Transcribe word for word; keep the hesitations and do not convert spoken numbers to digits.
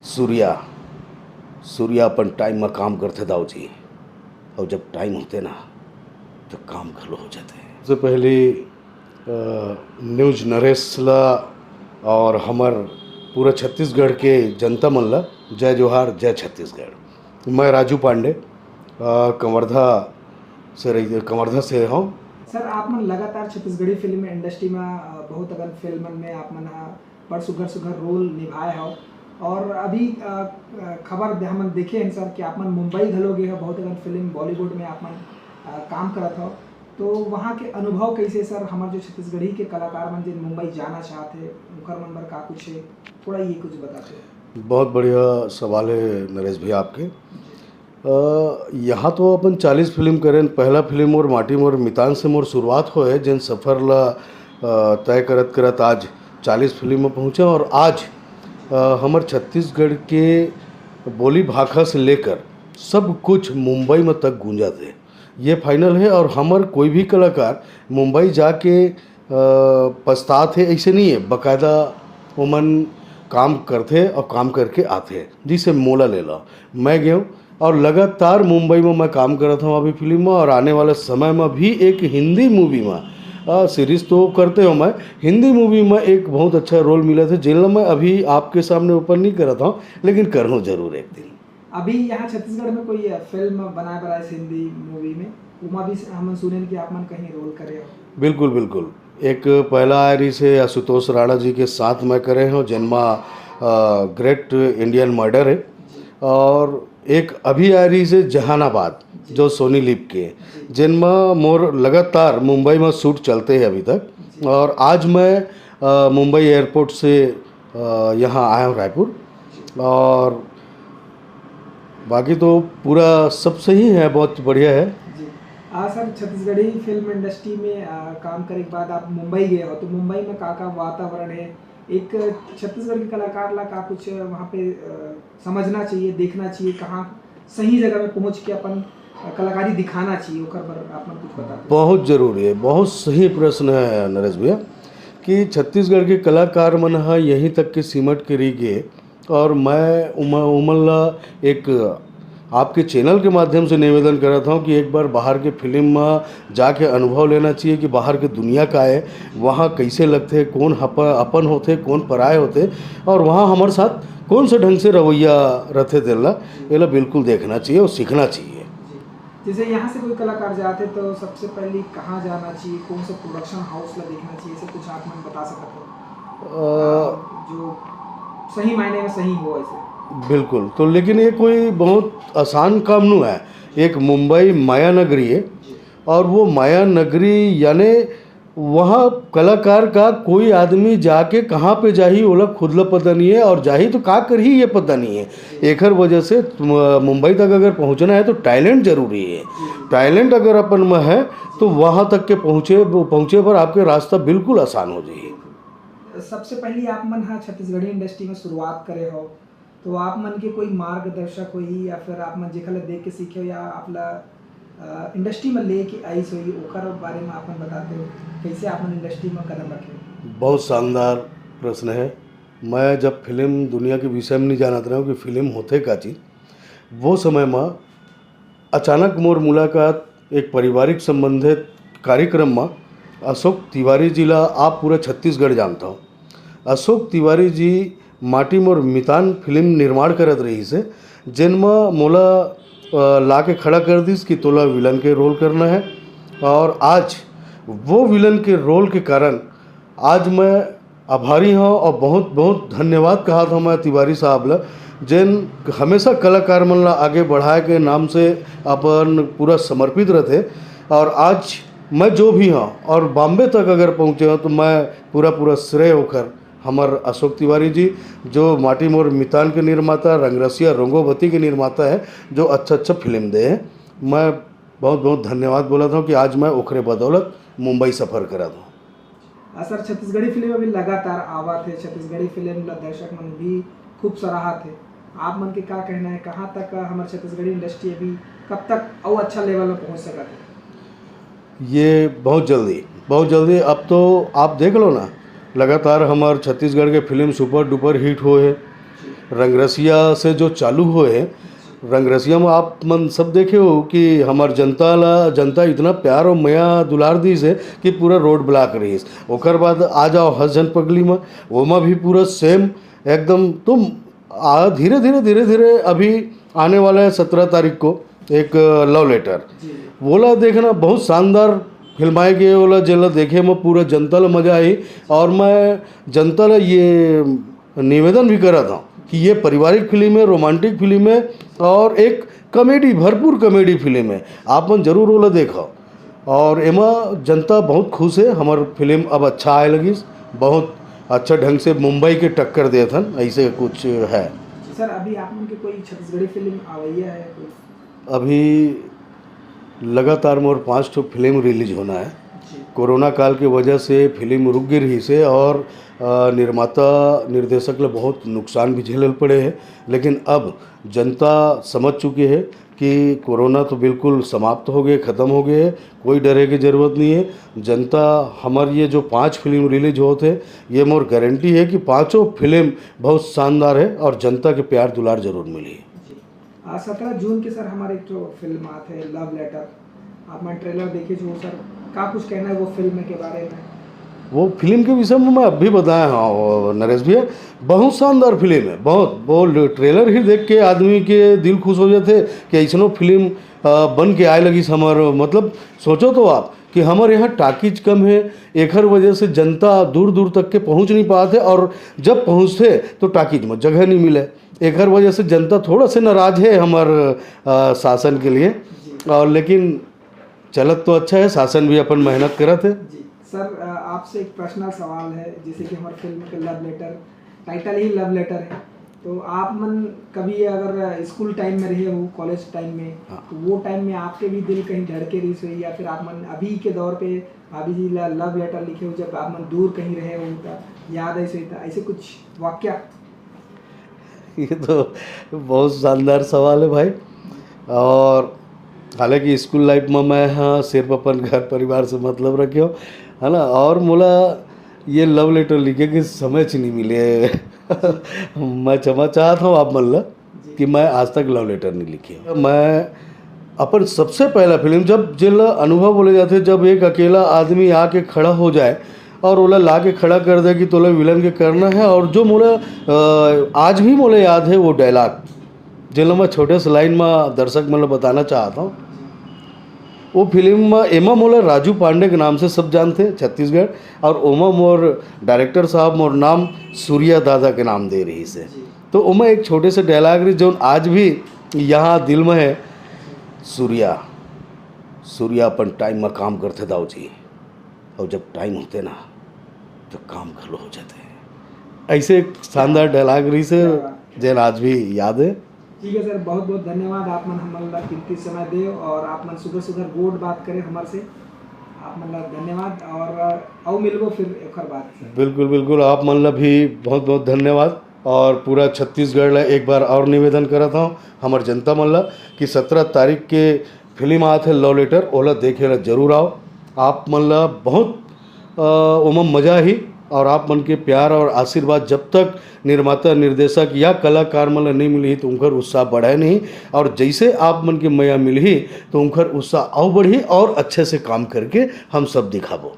सूर्या, सूर्या अपन टाइम म काम करथे दाऊ जी, अउ जब टाइम होथे ना, त काम घलो हो जाथे। सबसे पहली, अ, न्यूज नरेश ला और हमर पूरा छत्तीसगढ़ के जनता मन ला जय जोहार, जय छत्तीसगढ़। मैं राजू पांडे, अ, कवर्धा से रही, कवर्धा से हूँ। सर, आप मन लगातार छत्तीसगढ़ी फिल्म इंडस्ट्री में, अ, बहुत अकन फिल्मन में आप मन ह बड़ सुघर सुघर रोल निभाए हव। और अभी, अ, अ, खबर दे-, हमन देखे हन सर कि आप मन मुंबई घलो गे हव, बहुत अकन फिल्म बॉलीवुड में आप मन, अ, काम करत हव। तो वहाँ के अनुभव कैसे सर, हमर जो छत्तीसगढ़ी के कलाकार मन जिन मुंबई जाना चाहत हे, उनकर मन बर का कुछ हे, थोड़ा ये कुछ बताते। बहुत बढ़िया सवाल है नरेश भैया आपके। अ, यहाँ तो अपन चालीस फिल्म करेन, पहला फिल्म मोर माटी मोर मितान से मोर शुरुआत होए, जेन सफर ला, अ, तय करत करत आज चालीस फिल्म में पहुँचे और आज, अ, हमर छत्तीसगढ़ के बोली भाखा से लेकर सब कुछ मुंबई में तक गूंजत हे। ये फाइनल है और हमर कोई भी कलाकार मुंबई जाके, अ, पछतात हे, ऐसे नहीं है, बाकायदा ओमन काम करथे और काम करके आथे। जैसे मोला ले ला, मैं गेंव और लगातार मुंबई में मैं काम करत हूँ अभी फिल्म में, और आने वाले समय में भी एक हिंदी मूवी में, अ, सीरीज तो करते हो मैं, हिंदी मूवी में एक बहुत अच्छा रोल मिला था, जेला मैं अभी आपके सामने ओपन नहीं करत हूँ, लेकिन करहूँ जरूर एक दिन। अभी यहाँ छत्तीसगढ़ में कोई, अ, फिल्म बनाए बर आए हिंदी मूवी में, उमा भी हमन सुनेन कि आप मन कहीं रोल करे हो। बिल्कुल, बिल्कुल। एक पहला आए रहिस हे आशुतोष राणा जी के साथ मैं करे हूँ, जेनमा, अ, ग्रेट इंडियन मर्डर है, जी। और एक अभी आए रहिस हे जहानाबाद, जी। जो सोनी लिव के, जी। जेनमा मोर लगातार मुंबई में शूट चलते हैं अभी तक। जी। और आज मैं, अ, मुंबई एयरपोर्ट से, अ, यहाँ आया हूँ रायपुर। जी। और बाकी तो पूरा सब सही है, बहुत बढ़िया है। जी। आ, सर, छत्तीसगढ़ी फिल्म इंडस्ट्री में, आ, काम करे के बाद आप मुंबई गए हो, तो मुंबई में का, का वातावरण है? एक छत्तीसगढ़ के कलाकार ला का कुछ वहाँ पे, आ, समझना चाहिए, देखना चाहिए, कहाँ सही जगह में पहुँच के अपन, आ, कलाकारी दिखाना चाहिए, ओकर बर आप मन कुछ बता दें। बहुत जरूरी है, बहुत सही प्रश्न है नरेश भैया, कि छत्तीसगढ़ के कलाकार मन ह यहीं तक के सिमट के रह गए, और मैं उम-, उमन ला एक आपके चैनल के माध्यम से निवेदन करत हूँ कि एक बार बाहर के फिल्म में जाके अनुभव लेना चाहिए कि बाहर के दुनिया का है, वहाँ कैसे लगथे, कौन हप-, अपन होथे, कौन पराय होथे, और वहाँ हमर साथ कौन से ढंग से रवैया रथे, तेला, एला बिल्कुल देखना चाहिए और सीखना चाहिए। जैसे यहाँ से कोई कलाकार जाते तो सबसे पहले कहाँ जाना चाहिए, कौन सा प्रोडक्शन हाउस ला देखना चाहिए, ऐसे कुछ आप मन बता सकते हो? अ, जो सही मायने में सही हो ऐसे। बिल्कुल, तो लेकिन ये कोई बहुत आसान काम नहीं है। एक मुंबई माया नगरी है, जी। और वो माया नगरी यानी वहाँ कलाकार का कोई आदमी जाके कहाँ पे जाही, ओला खुद ला पता नहीं है, और जाही तो का करही, ये पता नहीं है। एकर वजह से म-, मुंबई तक अगर पहुँचना है तो टैलेंट जरूरी है। टैलेंट अगर अपन में है तो वहाँ तक के पहुँचे, पहुँचे पर आपके रास्ता बिल्कुल आसान हो जाही। सबसे पहले आप मन हा छत्तीसगढ़ी इंडस्ट्री में शुरुआत करे हो, तो आप मन के कोई मार्गदर्शक होही या फिर आप मन जेकर ला देख के सीखे हो या आप ला, अ, इंडस्ट्री में लेके आइस होही, ओकर बारे में आप मन बताते हो, कैसे आप मन इंडस्ट्री में कदम रखे हो? बहुत शानदार प्रश्न है। मैं जब फिल्म दुनिया के विषय में नहीं जानत रहे हूँ कि फिल्म होथे का चीज, वो समय में अचानक मोर मुलाकात एक पारिवारिक संबंधित कार्यक्रम में अशोक तिवारी जी ला आप पूरा छत्तीसगढ़ जानता हो। अशोक तिवारी जी माटी मोर मितान फिल्म निर्माण करत रहिस हे, जेन म मोला, अ, ला के खड़ा कर दिस कि तोला विलन के रोल करना है। और आज वो विलन के रोल के कारण आज मैं आभारी हूँ और बहुत, बहुत धन्यवाद कहत हूँ मैं तिवारी साहब ला, जेन हमेशा कलाकार मन ला आगे बढ़ाए के नाम से अपन पूरा समर्पित रहथे। और आज मैं जो भी हूँ और बॉम्बे तक अगर पहुँचे हूँ, तो मैं पूरा, पूरा श्रेय ओकर हमर अशोक तिवारी जी, जो माटी मोर मितान के निर्माता, रंगरसिया रंगोबती के निर्माता है, जो अच्छा, अच्छा फिल्म दे हैं। मैं बहुत, बहुत धन्यवाद बोलत हूँ कि आज मैं ओकरे बदौलत मुंबई सफर करत हूँ। आ, सर, छत्तीसगढ़ी फिल्म अभी लगातार आवत हे, छत्तीसगढ़ी फिल्म ला दर्शक मन भी खूब सराहत हे। आप मन के का कहना है, कहाँ तक हमर छत्तीसगढ़ी इंडस्ट्री अभी कब तक अउ अच्छा लेवल में पहुँच सकत हे? ये बहुत जल्दी, बहुत जल्दी। अब तो आप देख लो ना, लगातार हमर छत्तीसगढ़ के फिल्म सुपर डुपर हिट होए हे। रंगरसिया से जो चालू होए, रंगरसिया में आप मन सब देखे हो कि हमर जनता ला, जनता इतना प्यार और मया दुलार दीस हे कि पूरा रोड ब्लॉक रहीस। ओकर बाद आ जाओ हंस झन पगली में, ओमा भी पूरा सेम एकदम। तुम आ, धीरे धीरे धीरे धीरे अभी आने वाला है सत्रह तारीख को एक लव लेटर, जी। वोला देखना बहुत शानदार फिल्माए गए, वोला जेला देखे में पूरा जनता ला मजा आई। और मैं जनता ला ये निवेदन भी करत हूँ कि ये पारिवारिक फिल्म है, रोमांटिक फिल्म है और एक कॉमेडी, भरपूर कॉमेडी फिल्म है। आप मन जरूर वोला देखो। और एमा जनता बहुत खुश है, हमर फिल्म अब अच्छा आए लगिस, बहुत अच्छा ढंग से मुंबई के टक्कर देत हन, ऐसे कुछ है। सर, अभी आप मन के कोई छत्तीसगढ़ी फिल्म आवैया है कोई? अभी लगातार मोर पाँच ठो फिल्म रिलीज होना है। जी। कोरोना काल के वजह से फिल्म रुक गे रहीस हे और अ, निर्माता निर्देशक ला बहुत नुकसान भी झेले पड़े है, लेकिन अब जनता समझ चुकी है कि कोरोना तो बिल्कुल समाप्त हो गए, ख़त्म हो गए है, कोई डरे की ज़रूरत नहीं है। जनता, हमर ये जो पांच फिल्म रिलीज होत है, ये मोर गारंटी है कि पांचों फिल्म बहुत शानदार है और जनता के प्यार दुलार जरूर मिली। जी। आ, सत्रह जून के सर हमारे एक ठो फिल्म आत है लव लेटर, आप मन ट्रेलर देखे हो सर, का कुछ कहना है वो फिल्म के बारे में? वो फिल्म के विषय में मैं अभी बताया हूँ नरेश भैया, बहुत शानदार फिल्म है, बहुत। वो ट्रेलर ही देख के आदमी के दिल खुश हो जाते कि ऐसनो फिल्म अ, बन के आए लगिस हमर, मतलब सोचो तो आप कि हमर यहाँ टाकीज कम है, एकर वजह से जनता दूर दूर तक के पहुँच नहीं पाते और जब पहुँचते तो टाकीज में जगह नहीं मिले। एकर वजह से जनता थोड़ा से नाराज है हमर अ, शासन के लिए। जी। और लेकिन चलत तो अच्छा है, शासन भी अपन मेहनत करत है। जी सर, अ, आपसे एक पर्सनल सवाल है, जैसे कि हमारे फिल्म के लव लेटर, टाइटल ही लव लेटर है, तो आप मन कभी अगर स्कूल टाइम में रहे हो, कॉलेज टाइम में, हाँ। तो वो टाइम में आपके भी दिल कहीं धड़के रही से, या फिर आप मन अभी के दौर पे भाभी जी ला लव लेटर लिखे हो, जब आप मन दूर कहीं रहे हो, तो याद ऐसे, ऐसे कुछ वाक्य? ये तो बहुत शानदार सवाल है भाई। और हालांकि स्कूल लाइफ में मैं, हाँ, सिर्फ अपन घर परिवार से मतलब रखे हो, है ना। और मोला ये लव लेटर लिखे के समय च नहीं मिले। मैं क्षमा चाहत हूँ आप मन ला कि मैं आज तक लव लेटर नहीं लिखे। मैं अपन सबसे पहला फिल्म, जब जेला अनुभव बोले जाते, जब एक अकेला आदमी आके खड़ा हो जाए और ओला ला के खड़ा कर दे कि तोला विलन के करना है, और जो मोला अ, आज भी मोला याद है वो डायलॉग, जेला मैं छोटे से लाइन में दर्शक मन ला बताना चाहता हूँ। वो फिल्म में एमा मोला राजू पांडे के नाम से सब जानते छत्तीसगढ़, और ओमा मोर डायरेक्टर साहब मोर नाम सूर्या दादा के नाम दे रही से। जी। तो ओमा एक छोटे से डायलॉग रही जो आज भी यहाँ दिल में है, सूर्या, सूर्या अपन टाइम में काम करते दाऊ जी, और जब टाइम होते ना तो काम घलो हो जाते हैं। ऐसे एक शानदार डायलॉग रही से, क्या बात। जेन आज भी याद है। ठीक है सर, बहुत बहुत धन्यवाद आप मन हमन ला कीमती समय दे और आप मन सुघर सुघर गोठ बात करे हमर से। आप मन ला धन्यवाद और अउ मिलबो फिर एकर बाद। बिल्कुल, बिल्कुल, आप मन ला भी बहुत बहुत धन्यवाद और पूरा छत्तीसगढ़ ला एक बार और निवेदन करत हूँ हमर जनता मन ला कि सत्रह तारीख के फिल्म आत है लव लेटर, ओला देखे ला जरूर आओ। आप मन ला बहुत अ, ओमा मजा ही, और आप मन के प्यार और आशीर्वाद जब तक निर्माता, निर्देशक या कलाकार मन ला नहीं मिलही तो उनकर उत्साह बढ़े नहीं, और जैसे आप मन के मया मिलही तो उनकर उत्साह अउ बढ़ी और अच्छे से काम करके हम सब दिखाबो।